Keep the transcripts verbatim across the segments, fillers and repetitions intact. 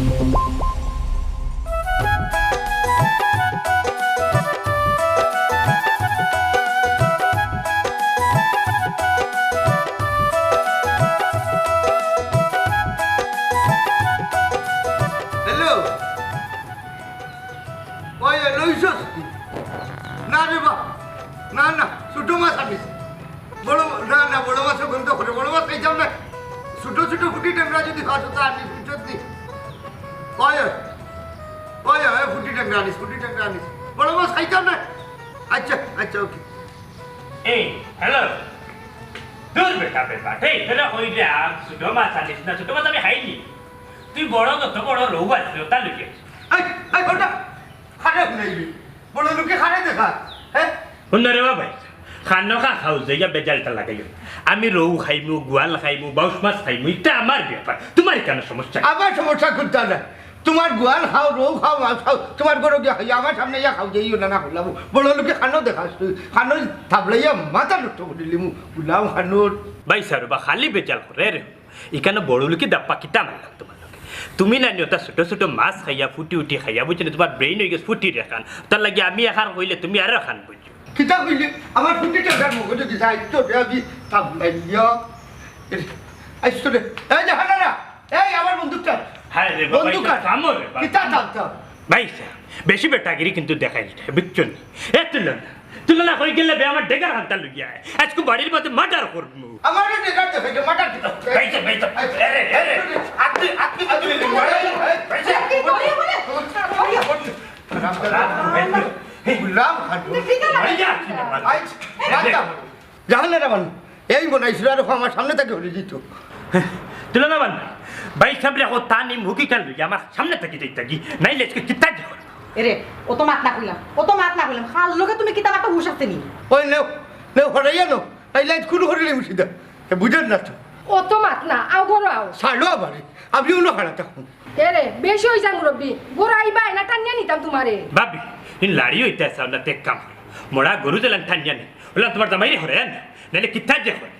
হ্যালো। ওই, ওই, লইছস নি? না রে বা, না, না, ছোট মাছ আনিস। বড়, না, না, বড় মাছে গন্ধ করে, বড় মাছ খাইতাম না। ছোট ছোট ফুটি টেংরা যদি পাস, তা আনিস, বুঝছস নি? ওই, ওই, ওই, ওই, ফুটি টেংরা আনিস, ফুটি টেংরা আনিস। বড় মাছ খাইতাম না। আচ্ছা, আচ্ছা, ওকে। এই, হ্যালো। দূর বেটা, বেটা। এই, তোরা কইলে আর ছোট মাছ আনিস না, ছোট মাছ আমি খাইনি। তুই বড়, কত বড় রৌ আছে, ওটা লুকে। এই, এই, ওটা খারে হুনাইবি। বড় লোকে খারে দেখা, হ্যাঁ? হুন রে বাবা, খানো খা খাও, যাইয়া বেজালটা লাগাইও। আমি রৌ খাইমু, গোয়াল খাইমু, বাউশ মাছ খাইমু, ইটা আমার ব্যাপার। তোমার কেন সমস্যা? আমার সমস্যা কোনটা না? তোমার গোয়াল খাও, রৌ খাও, মাছ খাও, তোমার ঘরো গিয়া খাইও, আমার সামনে ইয়া খাও, যাইও না, না করলাম। বড় লোকে খানো দেখাস তুই, খানো থাবড়াইয়া মাথা নষ্ট করে দিলিমু, গুলাম খানোর। ভাই সাহেব, বা খালি বেজাল করে রে। ইখানো বড় লোকে দাপ্পা কিতা মারলাম তোমার লগে? তুমি না নি ওটা ছোট ছোট মাছ খাইয়া, ফুটি উঠি খাইয়া, বুঝছো নি? তোমার ব্রেইন হয়ে গেছে ফুটি রেখান। তার লাগি আমি এখান কইলে তুমি আরো খান বুঝছো। কিতা কইলে? আমার ফুটি টেকার মগজে দিছে, আইতো দে আমি থাবলাইয়া। আইতো দে। এই যে হানারা, এই আমার বন্দুকটা। হ্যাঁ রে বাবা, বন্দুক এটা আর। থামো রে বাবা। কিতা থামতাম? ভাই সাহেব, বেশি বেটাগিরি কিন্তু দেখাইল না, বুঝছো নি? এ তুলনা, তুলনা কই গেলে বে আমার ডেগার হান্তা লইয়া আয়। আজকে বাড়ির মধ্যে মার্ডার করমু। আমার ডেগার দেখাইলে মার্ডার দিতাম। ভাই সাহেব, ভাই সাহেব, আরে, আরে, আপনি, আপনি, আপনি, ভাই সাহেব, গুলাম খান। ভাই সাহেব, আইজ, মারতাম। জাহান রে বান, এই মনে হইছিল আর আমার সামনে থাকি হরে দিত। তুলনা বান, ভাই সাহেব রে, তা নিম হুকি খান লইয়া আমার সামনে থাকি যাই থাকি, নাইলে আজকে কিতা যে করবো। এরে, অত মাত না কইলাম, অত মাত না কইলাম। খাল লগে তুমি কিতা মাতো হুশ আছে নি? ওই নেও, নেও, হরাইয়া নেও। এই লাইট কুলু হরিলে মুছি দাও। এ বুঝেন না তো। অত মাত না, আও ঘরো আও। ছাড়ো আবার, আমি অন্য খাড়া থাকুন। এরে, বেশি হই যান মুরব্বি। ঘরো আইবা, না টানিয়া নিতাম তোমারে। ভাবি, ইন লাড়ি হইতে আছে না, তে কাম। মরা গরু যেলান টানিয়া নেই। ওলা তোমার জামাইরে হরে আন। নাইলে কিতা যে হয়।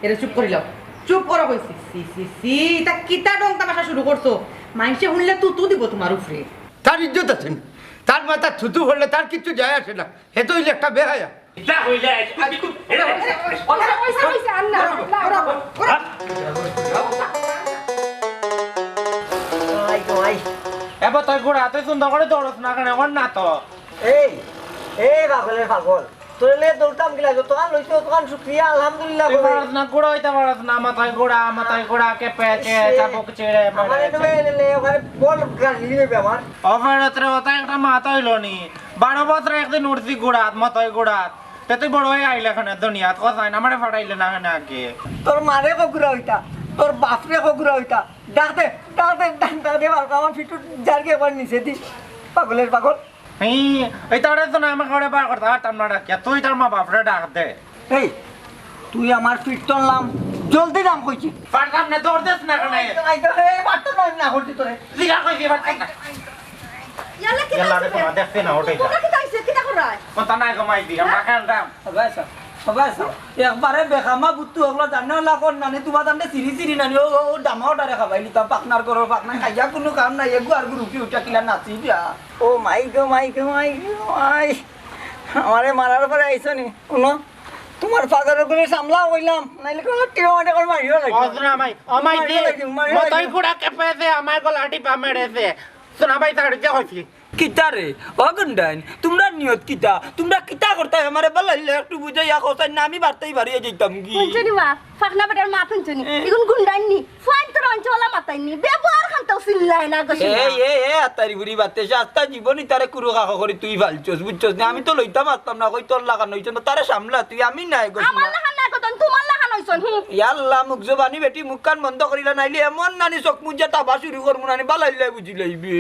এরে চুপ করি লও। চুপ করো কইছি। সি, সি, সি, ইতা কিতা ঢং তামাশা শুরু করছো? মাইনষে হুনলে তু তু দিব তোমার উপরে। তার ইজ্জত আছে নি? তার মাথা থুতু পড়লে তার কিচ্ছু যায় আসে না। হে তো হইলে একটা বেহায়া। ইতা হইলে আইজ-, আইজ-, এরে, এরে, এরে, অইছে, অইছে, অইছে, আর না, না, না। হ্যাঁ? এবার তুই ঘোড়া, তুই সুন্দর করে দৌড়স না কেন? এখন না তো। এই, এই পাগলের পাগল। তোরে লইয়া দৌড়তাম কিলা? যতখান লইছি, অতখান শুকরিয়া, আলহামদুলিল্লাহ তুই কই। পারস না, ঘোড়া হইতে পারস না, মাথায় ঘোড়া, মাথায় ঘোড়া, কে পেঁচে, এই, চাবুক ছিঁড়ে, আমার মেরে এটা দে। লইলে, ওখানে বল গাড়ি নিবে আমার। ও ফেরত রে, ওটা একটা মাথা হইল নি। বারো বছরে একদিন উঠছি ঘোড়াত, মাথায় ঘোড়াত। তে তুই বড় হয়ে আইলে এখানে দুনিয়াত, কোথায় না আমারে ফাটাইলে না এখানে আগে। তোর মারে কগুরা হইতা, তোর বাপরে কগুরা হইতা। ডাক দে, ডাক দে, ডাক দে, ডাক দে, বাবা, আমার ফিটুর জারকে একবার নিচে দি। পাগলের পাগল। এই, এই তারে তো না, আমাকে ওরে বার করতে পারতাম না ডাকিয়া। তুই তার মা বাপরে ডাক দে। এই, তুই আমার পিঠ তললাম, জলদি নাম কইছি। পারতাম না, দৌড় দেস না কেনে? এই, এই, এই, পারতাম না, না করছি তোরে। জিগা কইছি, পারতাম না। ইয়াল্লা, কিতা ইয়াল্লা, আরে হইছে? তোরা দেখতে না, ওটাই তো। তোমরা কিতা হইছে? কিতা করায়? কথা নাই, কমাই দি, আমরা খান দাম। সবাই আছো, সবাই আছো। একবারে বেখামা বুত্তু হকলো জানো না কোন নানি, তোমার দান্ডে সিরি সিরি নানি, ও, ও, ও ডামা ওটারে খাবাই লিতাম, পাকনার করো, পাকনা খাইয়া কোনো কাম নাই, এগু আর গুরু কি উঠা কিলা নাচি দিয়া। ও মাই গো, মাই গো, মাই গো, মাই। আমারে মারার পরে আইছো নি? শুনো, তোমার ফাদার করে সামলা কইলাম, নাইলে কোনো টিও মানে করে মারিও লাগে। অজনা মাই, ও মাই মারিও দে, লাগে, মারিও মতই লাগে। কুড়া কেপেছে, আমার গো লাঠি পা মেরেছে। শোনা ভাই, তার যে কইছি। কিতা রে? ও গুন্ডাইন, তোমরা নিয়ত কিতা? তোমরা কিতা করতায়? আমারে বালাইলে একটু বুঝাইয়া কওছাইন না, আমি বাড়তেই বাড়িয়ে যাইতাম কি? হুনছো নি মা? ফাকনা বেটার মাত হুনছো নি? এ। ইগুন গুন্ডাইন নি? ফুয়াইন তোর অঞ্চলা মাতাইন নি? ব্যবহার খানতাও চিল্লায় না গো এই, শুনা। এই, এই, আত্তারি বুড়ি বাত্তে, সে আস্তা জীবনই তারে কুরু কাকো করি তুই ফালছস, বুঝছস নি? আমি তো লইতাম আসতাম না, কই তোর লাগান হইছে না, তারে সামলা তুই, আমি নাই গো আমার শুনা। লাখান না গো, তখন তোমার লাখান হইছন, হুম। ইয়াল্লা, মুখ জবানি বেটি, মুখ কান বন্ধ করিলা, নাইলে এমন নানি চোখ মুজা তাবা শুরু করমু নানি, বালাইলে বুঝি লইবে।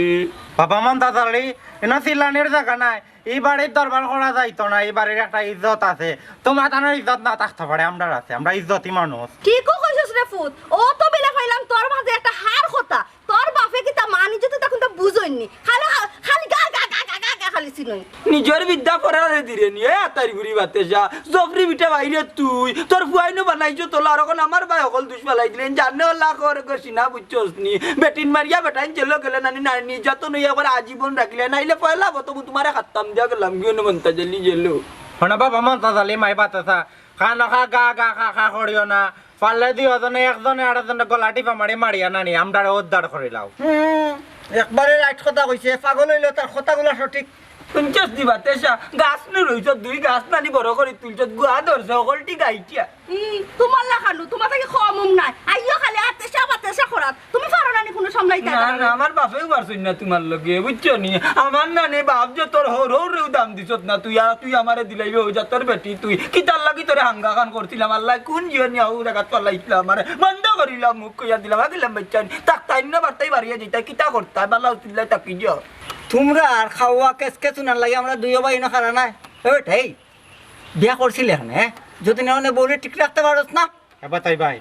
বাবা মন তাড়াতাড়ি, এনা চিল্লানির জাগা নাই। এই বাড়ির দরবার করা যাইতো না, এই বাড়ির একটা ইজ্জত আছে। তোমার তানোর ইজ্জত না থাকতে পারে, আমরার আছে, আমরা ইজ্জতি মানুষ। ঠিকও কইছস রে ফুত, ও তো বেলা পাইলাম তোর মাঝে একটা হার কথা, তোর বাপে কিতা মান ইজ্জত তা কিন্তু বুঝইনি, খালি, খালি গা, গা, গা, গা, গা, গা খালি নিজর বিদ্যা ফরারে দিরে নি, এ আতারি বুড়ি বাতেশা, জফরি বিটা বাইরে তুই, তোর ফুয়াইনও বানাইছো তোলা, আর অখন আমার ভাই অকল দুষ ফালাই দিলে, জানে ওলা কর গো সিনা বুঝছস নি, বেটিন মারিয়া বেটাইন জেলো গেলে নানি, নানি নির্যাতন অইয়া করে আজীবন রাখিলে, নাইলে পয়লা বত মু তুমারে খাত্তাম দিয়া গেলাম, গিয়ে মন্তা জেলি জেলো। হনা বাবা মন্তা জালি মাই বাতেশা, খানো খা গা গা খা খা করিও না, পারলে দিও জনে একজনে আরেকজনে গলা টিপা মারি মারিয়া নানি, আমরারে উদ্ধার করিলাও। হুম, একবারে রাইট কথা কইছে, পাগল অইলো তার কথাগুলা সঠিক। শুনছস নি বাতেশা, গাছ নু রইছ, দুই গাছ নানি বড় করি তুলছ, গুয়া ধরছে, হকলটি গাইটিয়া। ই, তুমার লাখানু, তুমার থাকি কম উম নাই। আইও খালি আতেশা বাতেশা করাত। তুমি পারো না নি কুনু সামলাইতা না, না, আমার বাপেও পারছইন না তুমার লগে, বুঝছো নি? আমার নানি বাপ যে তোর হৌর হৌরেও দাম দিছত না, তুই আর তুই আমারে দিলাইবে, ওই যা তোর বেটি তুই। কিতার লাগি তোরে হাঙ্গা খান করছিলাম, আল্লাহ কোন জিও নিয়া ও জায়গা তোলাইছিলাম, আমারে বন্ধ করিলাম, মুখ কইয়া দিলাম, আগিলাম বাচ্চা নি। তাক তাই না বার্তাই বাড়িয়ে যাইতাই, কিতা করতাই, বালা উচিল্লাই তাকি যাও। তুমরার খাওয়া কেসকে চুনার লাগি আমরা দুইও ভাই না খারা নাই। ওই ঠাই, বিয়া করছিলে এখানে, হ্যাঁ? যদি না মানে বউরে ঠিক রাখতে পারস না। এবার তাই ভাই,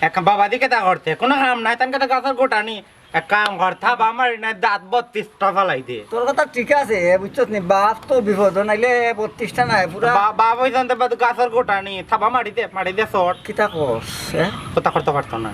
এক বাবা দিকে তা করতে, কোনো কাম নাই, তানকে তো গাছর গোটা নি। এক কাম কর, থাবা মারি নাই, দাঁত বত্রিশটা ফালাই দে। তোর কথা ঠিক আছে, বুঝছস নি? বাপ তো বিপদ, নাইলে বত্রিশটা নাই, পুরা বা-, বাপ ওই জানতে পারে গাছর গোটা নি, থাবা মারি দে, মারি দে, শর্ট। কিতা কস, হ্যাঁ? কথা করতে পারতো না।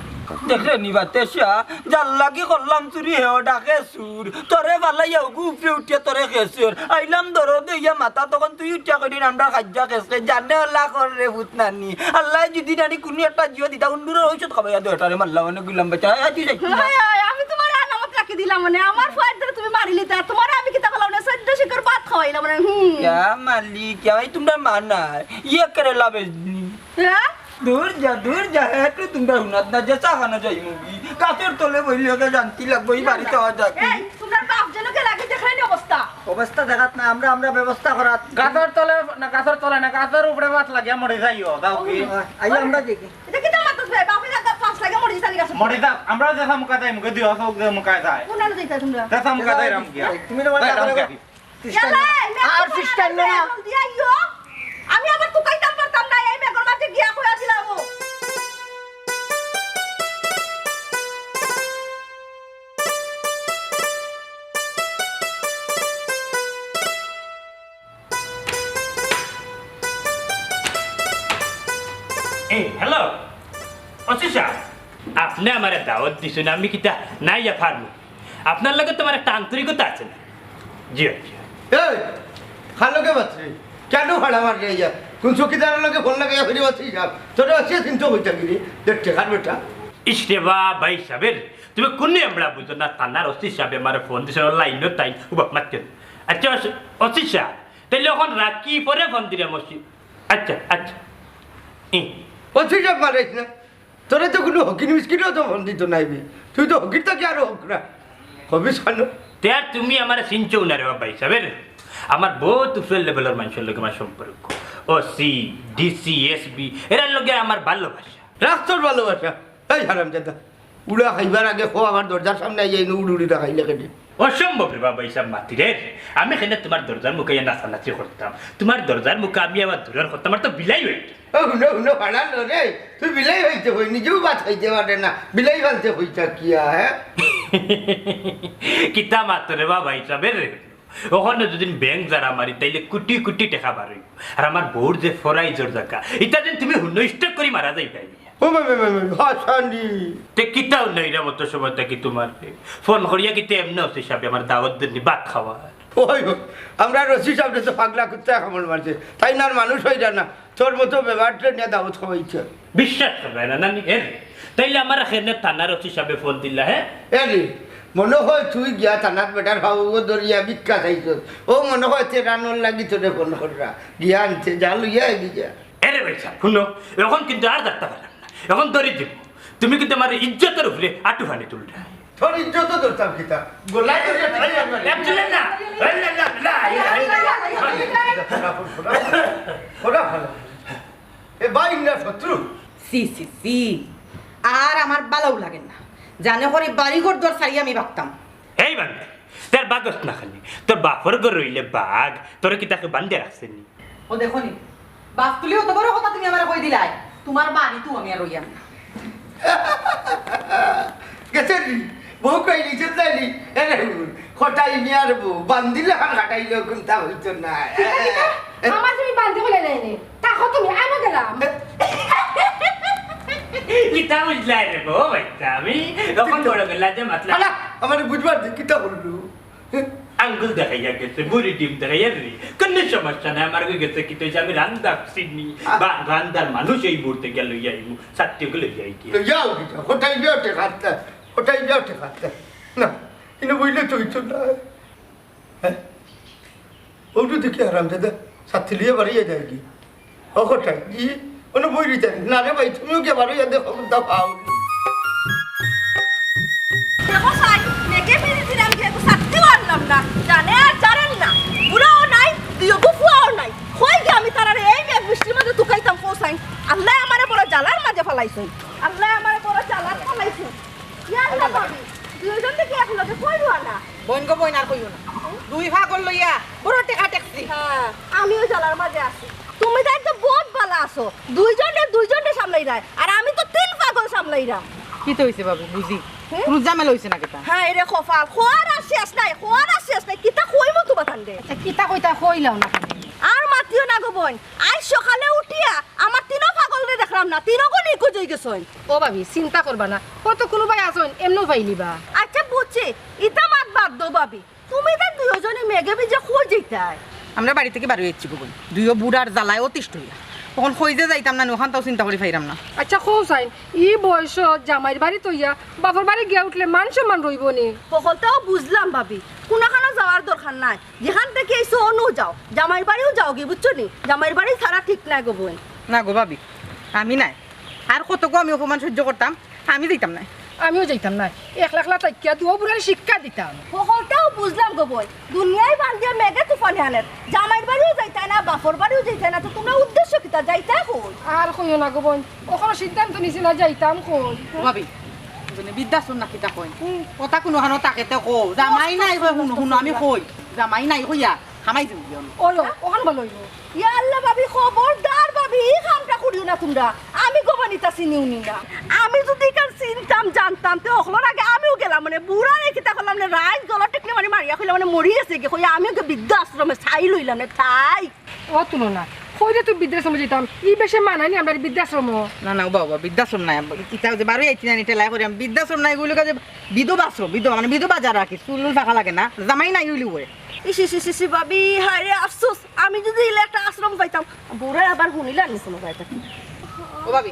দেখলে নি বাতেশা, যার লাগি করলাম চুরি, হেও ডাকে চুর। তোরে ফালাইয়া ওগু উপরে উঠিয়া তোরে খেসের। আইলাম ধরো দইয়া মাথা, তখন তুই উঠিয়া কইলি আমরা খাইজা খেসকে। জানে আল্লাহ কর রে ভূত নানি। আল্লাহ যদি নানি কুনু একটা জিও দিতা, উন্ডুরের ঔষধ খাবাইয়া দে, ওটারে মারলাম অনেক গুলাম বাচ্চা। আয়, আয়, তুই যাইস না। হায়, হায়, আমি তুমারে আনামত রাখি দিলাম মানে, আমার ফুয়ার ধরে তুমি মারিলিতা, তুমারে আমি কিতা করলাম না, চৈদ্দ শিকর ভাত খাওয়াইলাম মানে, হুম। ইয়া মালিক, ইয়া ভাই, তুমরা মার না। ইয়ে করে লাভে নি। হ্যাঁ? দূর যা, দূর যা, একটু তুমরা হুনাত না, যে চা খানো যাই মুগি। গাছর তলে বইলে ওকে শান্তি লাগবো, এই বাড়িতে আওয়া যাক। এই, তুমরার বাপ যেন কে লাগে দেখলে নি অবস্থা। অবস্থা দেখাত না, আমরা, আমরা ব্যবস্থা করাত। গাছর তলে না, গাছর তলে না, গাছর উপরে বাত লাগিয়া মরি যাইও, যাও কি? আই আমরা দেখি। এটা কিতা মাতছ ভাই? বাপের আগে ফাঁস লাগে মরি যাইতাম গাছর তলে। মরি যাও, আমরাও যে সামুকা যাই, মুখে দিও, চোখ যে মুখায় যায়। কোন আলো যাইতা তুমরা? যে সামুকা যাই রাম গিয়া। তুমি না যাই রাম গিয়া। ইয়াল্লা, এই মেঘ আর তোমার ফিস্টাইন না। জলদি আইও। আমি আবার তুকাইতাম পারতাম না, এই মেঘর মাঝে গিয়া কইয়া দিলাম। এই, হ্যালো। ওসি সাব, আপনে আমারে দাওয়াত দিছইন, আমি কিতা না আইয়া পারমু? আপনার লগে তো আমার একটা আন্তরিকতা আছে না? জি, জি। এই, কার লগে মাতরে? কেনে ফাড়া মাররে ইয়া? কোন চকিদারর লগে ফোন লাগাইয়া ফিরি ওসি সাব? তোরে ওসি চিনতো কইতা কিরে? দেখ টেকার বেটা। ইস রে বা, ভাই সাবের, তুমি কোন আমরা বুঝো না? থানার ওসি সাবে আমারে ফোন দিছে, লাইনও তাই, ও বাপ মাত কেন? আচ্ছা, ওসি, ওসি সাব, তাইলে অখন রাখি, পরে ফোন দিরাম ওসি। আচ্ছা, আচ্ছা। ই। ওসি সাব মারিস না। তোরে তো কুনু হকির মিসকিনেও তো ফোন দিতো নায় বে। তুই তো হকির থাকি আরো হকরা। হবিস খানো। তে আর তুমি আমারে চিনছো না রে বাবা হিসাবে রে। আমার বহুত উপরের লেভেলর মানষর লগে আমার সম্পর্ক। ওসি, ডিসি, এসপি, এরার লগে আমার ভালোবাসা। রাখ তোর ভালোবাসা। এই হারামজাদা, উড়া খাইবার আগে কো আমার দরজার সামনে আইয়া ইনো উড়ি উড়ি দেখাইলে কেনে? অসম্ভব রে বাবা, হিসাব মাতি রে। আমি কেনে তুমার দরজার মুখে ইয়া নাচানাচি করতাম? তুমার দরজার মুখে আমি আবার দূরর করতাম, আর তো বিলাই অইতো। ও, হুনো, হুনো, ফাড়া লো রে। তুই বিলাই অইতে কই, নিজেও ভাত খাইতে পারে না। বিলাই ফালতে কই থাকিয়া, হ্যাঁ? কিতা মাতো রে বাবা, হিসাবে রে। অখানো যদি ব্যাংক যারা মারি, তাইলে কুটি কুটি টেকা বার অইবো। আর আমার বউর যে ফরাইজর জাগা, ইতা যেন তুমি হুনো স্টক করি মারা যাইবায়। ও মা, মা, মা, মা, হাসানি। তে কিতাও নাই রে, মতো সময় থাকি তুমার ফোন করিয়া কিতা এমনে ওসি সাবে আমার দাওয়াত দেননি ভাত খাওয়ার? ওই, আমরা ওসি সাবরে তো পাগলা কুত্তায় কামড় মারছে, তাইন আর মানুষ অইরা না। তোর মতো বেবাটরে নিয়া দাওয়াত খাওয়াইছে। বিশ্বাস করবায় না, নানি, এর। তাইলে আমার কেনে থানার ওসি সাবে ফোন দিলা, হ্যাঁ? এরে, মনো কয় তুই গিয়া থানাত বেটার ভাউগো ধরিয়া ভিক্ষা চাইছস। ও মনো কয় তে রানোর লাগি তোরে ফোন কররা। গিয়া আনতে যা, লইয়া আইবি যা। এরে ভাই সাব, হুনো, অখন কিন্তু আর যাইতাম পারতাম না। অখন ধরি দিমু। তুমি কিন্তু আমার ইজ্জতর উপরে আটু পানি তুলরায়। তোর ইজ্জত ধরতাম কিতা? গলায় ধরিয়া ঠেলে আনবারে। একজনের না। Phone, phone, phone. এ ভাই না শত্রু। ছি, ছি, ছি। আর আমার ভালাউ লাগের না। জানে করি বাড়ি ঘর দুয়ার ছাড়ি আমি ভাগতাম। এই বান্দা, তোর বাগস না খালি। তোর বাপর ঘর রইলে বাঘ, তোরে কিতা কেউ বান্ধিয়া রাখছে নি? ও দেখো নি, বাপ তুলি অত বড় কথা তুমি আমারে কই দিলায়, তুমার বাড়িত আমি আর রইয়ার না। গেছে নি, বউ কই নিছে তাই নি? এরে, কটাই মিয়ার বউ, বান্দিলে আর কাটাইলেও কুন্তা অইতো না। কিতা, কিতা? আমার তুমি বান্দি কইলে নাই নি? তাকো তুমি, আমি গেলাম। কিতা বুঝলাই রে বউ, বাচ্চা? আমি তখন বড় গেলা যে মাতলা। আলা, আমারে বুঝবার দি, কিতা বললু? আঙ্গুল দেখাইয়া গেছে, বুড়ি ডিম দেখাইয়া রে। কোনো সমস্যা নাই, আমার গেছে কিতা অইছে, আমি রান্দার চিনি, বা রান্দার মানুষ এই মুহূর্তে গেল লইয়া আইমু, সাথে গেল লইয়া আইকি। লইয়া আও কিতা? কটাই মিয়া টেকাতে, কটাই মিয়া টেকাতে। না, ইনো বইলে তো অইতো না। হ্যাঁ? ওটু দেখি আরাম দাদা, সাথে লিয়ে বাড়িয়ে যায় কি? ও কটাই, ই, ওনো বই দিতেন। না রে ভাই, তুমিও কি বাড়িয়ে দেখো, দা পাও। দেখো সাই, মেঘে ভিজে দিলাম, কিন্তু ছাড়তেও পারলাম না। জানে আর জানেন না। বুড়াও নাই, দুইও ফুয়াও নাই। কই গিয়া আমি তারারে এই মেঘ বৃষ্টির মাঝে তুকাইতাম, কও সাই? আল্লায় আমারে বড় জ্বালার মাঝে ফালাইছইন। আল্লায় আমারে বড় জ্বালার ফালাইছইন। ইয়া আল্লাহ ভাবি, দুইজন দেখি একলগে কই রওয়ানা? বইন গো বইন, আর কইও না। দুই পাগল লইয়া বড় টেকা টেকছি। হ্যাঁ, আমিও জ্বালার মাঝে আছি। তুমি তাই তো বহুত ভালা আছো, দুইজনে দুইজনে সামলাইরায়, আর আমি তো তিন পাগল সামলাইরাম। কিতা অইছে বাবু, বুঝি? হুম? কোনো ঝামেলা অইছে না কিতা? হ্যাঁ, এরে কপাল, কওয়ার আর শেষ নাই, কওয়ার আর শেষ নাই, কিতা কইমু তোমার কান্দে? আচ্ছা, কিতা কইতা কইলাও না কেনে? আর মাতিও না গো বইন, আইজ সকালে উঠিয়া আমার তিনও পাগলরে দেখলাম না, তিনগু নিখোঁজ অই গেছইন। ও ভাবি, চিন্তা করবা না, কত কুনুবায় আছইন, এমনেউ পাইলিবা। আচ্ছা বুঝছি, ইতা মাত বাদ দেও ভাবি, তুমি তাই দুইজনে মেঘে ভিজে কই যাইতায়? আমরা বাড়ি থাকি বার অইছি গো বইন, দুইও বুড়ার জ্বালায় অতিষ্ঠ অইয়া। অখন কই যে যাইতাম না, অখানতাও চিন্তা করি পাইরাম না। আচ্ছা কও সাইন, ই বয়সো জামাইর বাড়ি থইয়া বাপর বাড়ি গিয়া উঠলে মান সম্মান রইবো নি? হকলতাও বুঝলাম ভাবি, কুনুখানো যাওয়ার দরকার নাই, যেখান থাকি আইছো অনো যাও, জামাইর বাড়িও যাওগি, বুঝছো নি? জামাইর বাড়ি ছাড়া ঠিক নায় গো বইন। না গো ভাবি, আমি নায়। আর কতগু আমি অপমান সহ্য করতাম, আমি যাইতাম নায়। আমিও যাইতাম নায়। একলা একলা থাকিয়া দুইও বুড়ারে শিক্ষা দিতাম। হকলতাও বুঝলাম গো বইন। দুনিয়ায় বান্দিয়া মেঘে তুফানে আনের। জামাইর বাড়িও যাইতায় না, বাপর বাড়িও যাইতায় না, তো তোমরা উদ্দেশ্য কিতা? যাইতায় কই? আর কইও না গো বইন, অখনো সিদ্ধান্ত নিছি না যাইতাম কই। ও ভাবি, মানে বৃদ্ধাশ্রম না কিতা কইন? হুম। কথা কুনুখানো থাকে তে কও। জামাই নাই কই, হুনো, হুনো, আমি কই। জামাই নাই কইয়া, হামাই দিমু গিয়া। ওই, ওই, অখান ভালা অইবো। ইয়া আল্লাহ ভাবি, খবরদার ভাবি, ই কামটা করিও না তোমরা। আমি গো বইন ইতা চিনিও নি না। আমি যুদি ইখান চিনতাম, জানতাম, তে হকলর আগে আমিও গেলাম, মানে বুড়ারে কিতা করলাম না, রাইত গলা টেকনি মারি মারিয়া কইলাম, মানে মরি গেছে গি, কইয়া আমিও গিয়া বৃদ্ধাশ্রমে ছাই লইলাম না, থাই। ও তুলো না, কই রে তুই বৃদ্ধাশ্রমে যাইতাম, ই বেশে মানায় নি আমরার বৃদ্ধাশ্রম। না, না, ও বাবা, বৃদ্ধাশ্রম নায়, ইতা যে বারোই আইছি না, নি ঠেলায় করি, আমি বৃদ্ধাশ্রম নায়, এগুলো কাজে বিধবা আশ্রম, বিধবা, মানে বিধবা যারা আর কি, চুল উল ফাঁকা লাগে না, জামাই নাই অইলে ওই। ইস, ইস, ইস, ইস, ভাবি, হায় রে আফসোস, আমি যুদি ইলা একটা আশ্রম পাইতাম, বুড়ায় আবার হুনিলা নি কুনু পাইতাম। ও ভাবি,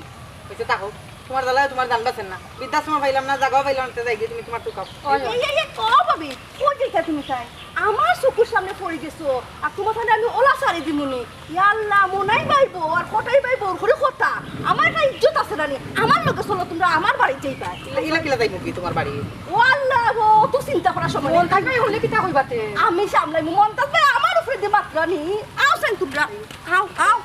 অইছে থাকো, তোমার জ্বালায় তোমার জান বাঁচের না, বৃদ্ধাশ্রম পাইলাম না, জাগাও পাইলাম না, তে যাইগি তুমি তোমার টুকাও। ওই, ওই। এই, এই, এই, ও ভাবি, কই যাইতা তুমি তাই? আমার চকুর সামনে পড়ি গেছো, আর তোমার সামনে আমি অলা ছাড়ি দিমু নি। ইয়া আল্লাহ, মনাই ভাই বউ আর কটাই ভাই বউর ঘরে কথা। আমার একটা ইজ্জত আছে না নি? আমার লগে চলো তোমরা, আমার বাড়ি যাইবা। ইলা, ইলা কিলা যাইমু কি তোমার বাড়ি? ও আল্লাহ গো, অত চিন্তা করার সময় নাই। মন্তাজ ভাই অইলে কিতা কইবা তে? আমি সামলাইমু, মন্তাজ ভাই আমার উপরে দি মাতরা নি। আও সেন তোমরা, আও, আও।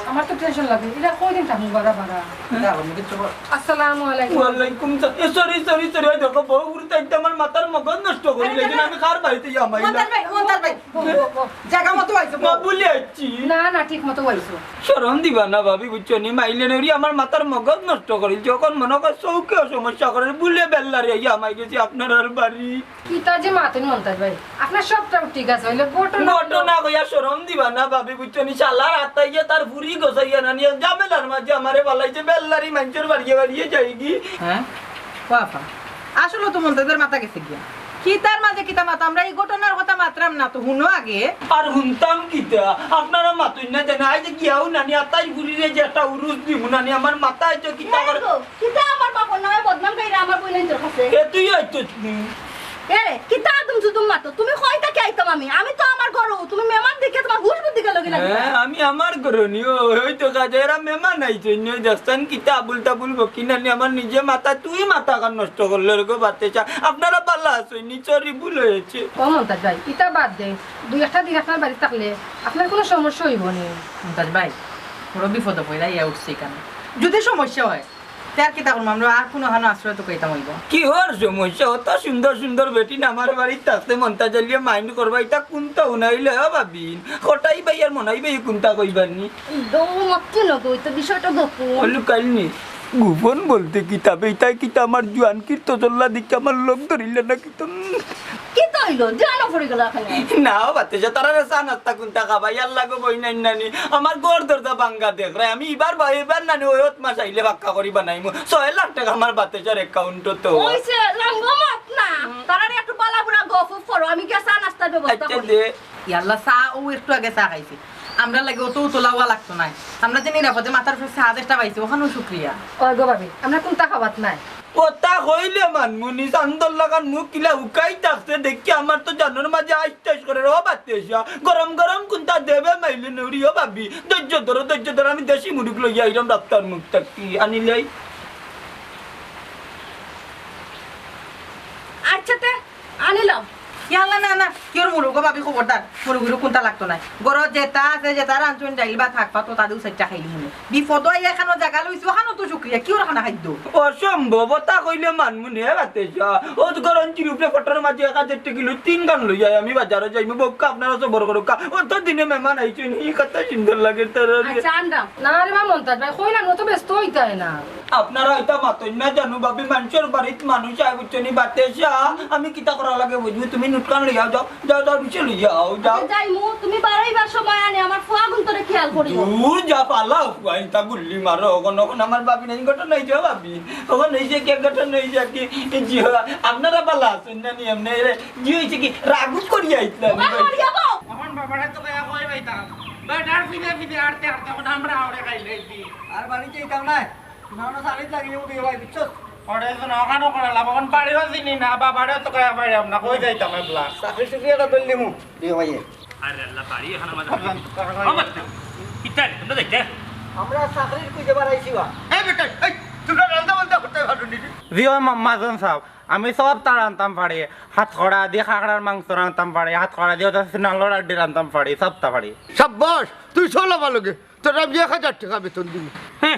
আমার তো টেনশন লাগে, ইলা কয়দিন থাকমু বারা বারা? না, আমি কিচ্ছু বল- আসসালামু আলাইকুম। ওয়ালাইকুম সালাম। এ, sorry, sorry, sorry, ওই দেখো, বউ ঘুরতে আইতে আমার মাথার মগজ নষ্ট করি, এই জন্য আমি কার বাড়িতে ইয়া মাইলা। মন্তাজ ভাই, মন্তাজ ভাই, বউ, বউ, বউ। জাগা মতো আইছো, বউ। না, ভুলে আইছি। না, না, ঠিক মতো আইছো। শরম দিবা না, ভাবি, বুঝছো নি? মাইলে নেউরি আমার মাথার মগজ নষ্ট করি। যখন মনে কর চউখেও সমস্যা করে, ভুলে বেল্লারি আইয়া হামাই গেছি আপনারার বাড়ি। কিতা যে মাতইন মন্তাজ ভাই, আপনার সবটাউ ঠিক আছে, অইলে ঘটনা ঘটনা কইয়া শরম দিবা না, ভাবি, বুঝছো নি? শালার আত্তাইয়া তার ফুরি গছাইয়া না নিয়া ঝামেলার মাঝে আমারে ফালাইছে, বেল্লারি মাইনষর বাড়িয়ে বাড়িয়ে যাইগি। হ্যাঁ? ও আফা, আসলে তো মন্তাজর মাথা গেছে গিয়া। কিতার মাঝে কিতা মাত, আমরা ই ঘটনার কথা মাতরাম না তো, হুনো আগে। আর হুনতাম কিতা, আপনারা মাতইন না জানি, আইজ গিয়াউ নানি আত্তাইর ফুরিরে যে একটা উরুস দিমু নানি, আমার মাথা আইজ কিতা করে। কিতা আমার বাপর নামে বদনাম গাইরা আমার বইনাইন্তর কাছে? এ তুই আইতস নি? এ রে, কিতা আদুম জুদুম মাতো? তুমি কই থাকি আইতাম আমি? আমি তো আমার ঘরো, তুমি মেহমান দেখিয়া তোমার হুশ বুদ্ধি গেল গি না কিতা? হ্যাঁ, আমি আমার ঘরো নি, ও, ওই তো কাজে এরা মেহমান আইছইন নি, ওই দেখছইন কিতা আবুল তাবুল বকি নানি, আমার নিজে মাথা, তুই মাথা কার নষ্ট করলে রে গো বাতেশা। আপনারা ভালা আছইন নি, sorry, ভুল অইছে। ও মন্তাজ ভাই, ইতা বাদ দেইন, দুই একটা দিন আপনার বাড়িত থাকলে আপনার কুনু সমস্যা অইবো নি। মন্তাজ ভাই, বড় বিপদো পড়িয়া আইয়া উঠছি ইখানো। যুদি সমস্যা অয়, তে আর কিতা করমু? আমরা আর কুনুখানো আশ্রয় তুকাইতাম অইবো। কিহর সমস্যা? অত সুন্দর সুন্দর বেটিন আমার বাড়িত থাকতে মন্তাজ আলিয়ে mind করবা, ইতা কুনতা হুনাইলে, ও ভাবিন? কটাই ভাই আর মনাই ভাই কুনতা কইবার নি? দৌ মত কিনো গো, তো বিষয়টা গোপন। ও লুকাইল নি? গোপন বলতে কিতা বে, ইতায় কিতা আমার জুয়ানকির তসল্লা দিকে আমার লগ ধরিলা না কিতা? উম। কিতা অইলো? জুয়ানো পড়ি গেলা কেনে? না ও বাতেশা, তারারে চা নাস্তা কুনতা খাবাই, ইয়ার লাগো বই নাই নানি। আমার ঘর দরজা ভাঙ্গা দেখরায়, আমি ইবার বা-, ইবার নানি ওই হত মাস আইলে পাক্কা করি বানাইমু। ছয় লাখ টেকা আমার বাতেশার account-ও তো। ওই সে রঙ্গ মত না, তারারে একটু বালা বুরা গফ করো, আমি গিয়া চা নাস্তার ব্যবস্থা আচ্ছা করি। দে। ইয়াল্লা, চা ও একটু আগে চা খাইছি। আমরার লাগি অত উতলা অওয়া লাগতো নায়। আমরা যে নিরাপদে মাথার উপরে ছাদ একটা পাইছি, অখানও শুক্রিয়া। ওই গো ভাবি, আমরা কুনতা খাবাত নায়। অতা কইলে মানমুনি, চান্দর লাখান মুখ কিলা হুকাই থাকছে দেখি আমার তো জানর মাঝে আইস টাইস করে রে বাতেশা। গরম গরম কুনতা দেবে মাইলে নুরি ও ভাবি। ধৈর্য ধরো, ধৈর্য ধরো, আমি দেশি মুরুগ লইয়া আইরাম রাস্তার মুখ থাকি। আনিলাই। আচ্ছা তে, আনিলাম। ইয়াল্লা, না, না, কিওর মুরুগ ভাবি, খবরদার, মুরুগ উরুগ কুনতা লাগতো নায়। ঘরো যেতা আছে, যেতা রানছইন, ডাইল ভাত, শাক পাত, অতা দিউ চাইরটা খাইলি মনে। বিপদো আইয়া এখানো জাগা লইছি, অখানও তো শুক্রিয়া, কিওর খানা খাদ্য? অসম্ভব, অতা কইলে মানমুনি, হে বাতেশা। ও তো গরম চিরুপরে ফটর মাঝে এক হাজার টেকা কিলো তিন খান লইয়া আমি বাজারো যাইমু, বউক্কা আপনারা সবর করউক্কা। অত দিনে মেহমান আইছইন, ই কত সুন্দর লাগে তারারে। আচ্ছা, আনরাম। না রে বা মন্তাজ ভাই, কইলাম অত ব্যস্ত অইতায় না। আপনারা ইতা মাতইন না জানু ভাবি, মানষর বাড়িত মানুষ আয় বুঝছনি বাতেশা, আমি কিতা করা লাগে বুঝমু, তুমি নোটখান লইয়াও যাও, যাও, যাও, নিচে লইয়াও, যাও। আচ্ছা, যাইমু, তুমি বারইবার সময় আনে আমার ফুয়া গুন্তরে খেয়াল করিও। দূর যা পালা, ফুয়া ইতা গুল্লি মারো, অখন, অখন আমার ভাবি নাই, ঘটনা অইছে ভাবি, অখন অইছে কি ঘটনা অইছে কি, জি হ, আপনারা বালা আছইন না নি, এমনে রে, জি অইছে কি, রাগ করিয়া আইছলা নি ওমা, ভাই? মরিয়া বউ। অখন বাবারে তো কইয়া কই পাইতাম, বেটার ফিরে ফিরে আড়তে আড়তে অখন আমরা আওরে খাইলাইছি। আর বাড়িত যাইতাম না। না, না, সারিত লাগিয়ে উঠে ভাই, বুঝছস? ওরে তো না, ওখানে করে লাভ, অখন বাড়িও চিনি না, বাবারেও তো কইয়া পাইরাম না, কই যাইতাম এবলা? চাকরি চুকরি একটা ধরলিমু, দিও ভাই। আরে আল্লাহ, বাড়ি এখানে আমাদের। আমার তো, ইতার, তোমরা দেখতে? আমরা চাকরির খুঁজে বাড়াইছি বা। এই বেটা, এই, তোমরা রান্না বান্না করতে পারো নি? জি, ও মা-, মাজন সাব, আমি সবতা রানতাম পারি। হাতকড়া দি খাকড়ার মাংস রানতাম পারি, হাতকড়া দি ওটা সিনালোর আড্ডি রানতাম পারি, সবতা পারি। সাব্বাস, তুই চল আমার লগে। তোরে আমি এক হাজার টেকা বেতন দিমু। হ্যাঁ,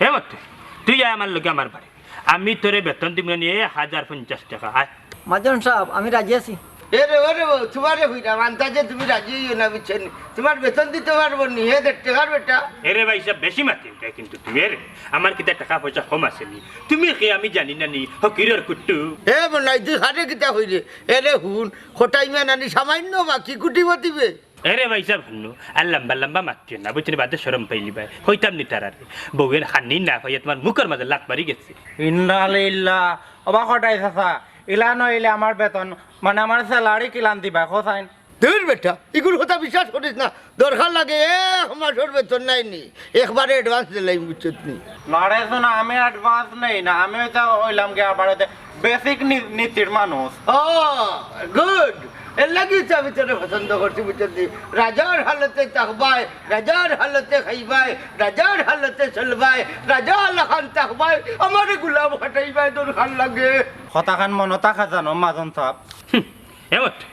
হে বটে, তুই আয় আমার লগে আমার বাড়ি, আমি তোরে বেতন দিমু নি এক হাজার পঞ্চাশ টেকা। আয়। মাজন সাব, আমি রাজি আছি। এ রে, ও রে, ও, তুমারে কইরাম, আন্দাজে তুমি রাজি অইও না, বুঝছো নি? তুমার বেতন দিতে পারবো নি, হে দেড় টেকার বেটা। এ রে ভাই সাব, বেশি মাতি উঠে কিন্তু তুমি, এ রে, আমার কিতা টেকা পয়সা কম আছে নি? তুমি কে আমি জানি না নি, ফকিরর কুট্টু। এ বলাই, তুই হারে কিতা কইরে? এ রে হুন, খটাই মিয়া নানি সামান্য বাকি কুটিপতি বে। এরে ভাই সাব, হুনো, আর লম্বা লম্বা মাতিও না, বুঝছো নি? বাদে শরম পাইলিবায়। কইতাম নি তারারে, বউয়ে খানি না পাইয়া তুমার মুখর মাঝে লাত মারি গেছে। ইন্না লিল্লাহ। ওবা খটাই চাচা, ইলা নইলে আমার বেতন, মানে আমার salary কিলান দিবায়, কও চাইন? দূর বেটা, ইগুর কথা বিশ্বাস করিস না। দরকার লাগে এক মাসর বেতন নাই নি, একবারে advance দিলাইমু, বুঝছত নি? না রে সোনা, আমি advance নেই না, আমি ওইটা অইলাম গিয়া আবার ওতে basic নি-, নীতির মানুষ। ও, good। এর লাগি তো আমি তোরে পছন্দ করছি, বুঝছত নি? রাজার হালতে থাকবায়, রাজার হালতে খাইবায়, রাজার হালতে চলবায়, রাজা লাখান থাকবায়, আমারে গুলাম খাটাইবায় দরকার লাগে। কথাখান মনো থাকা জানো, মাজন সাব? হুম, এ বটে,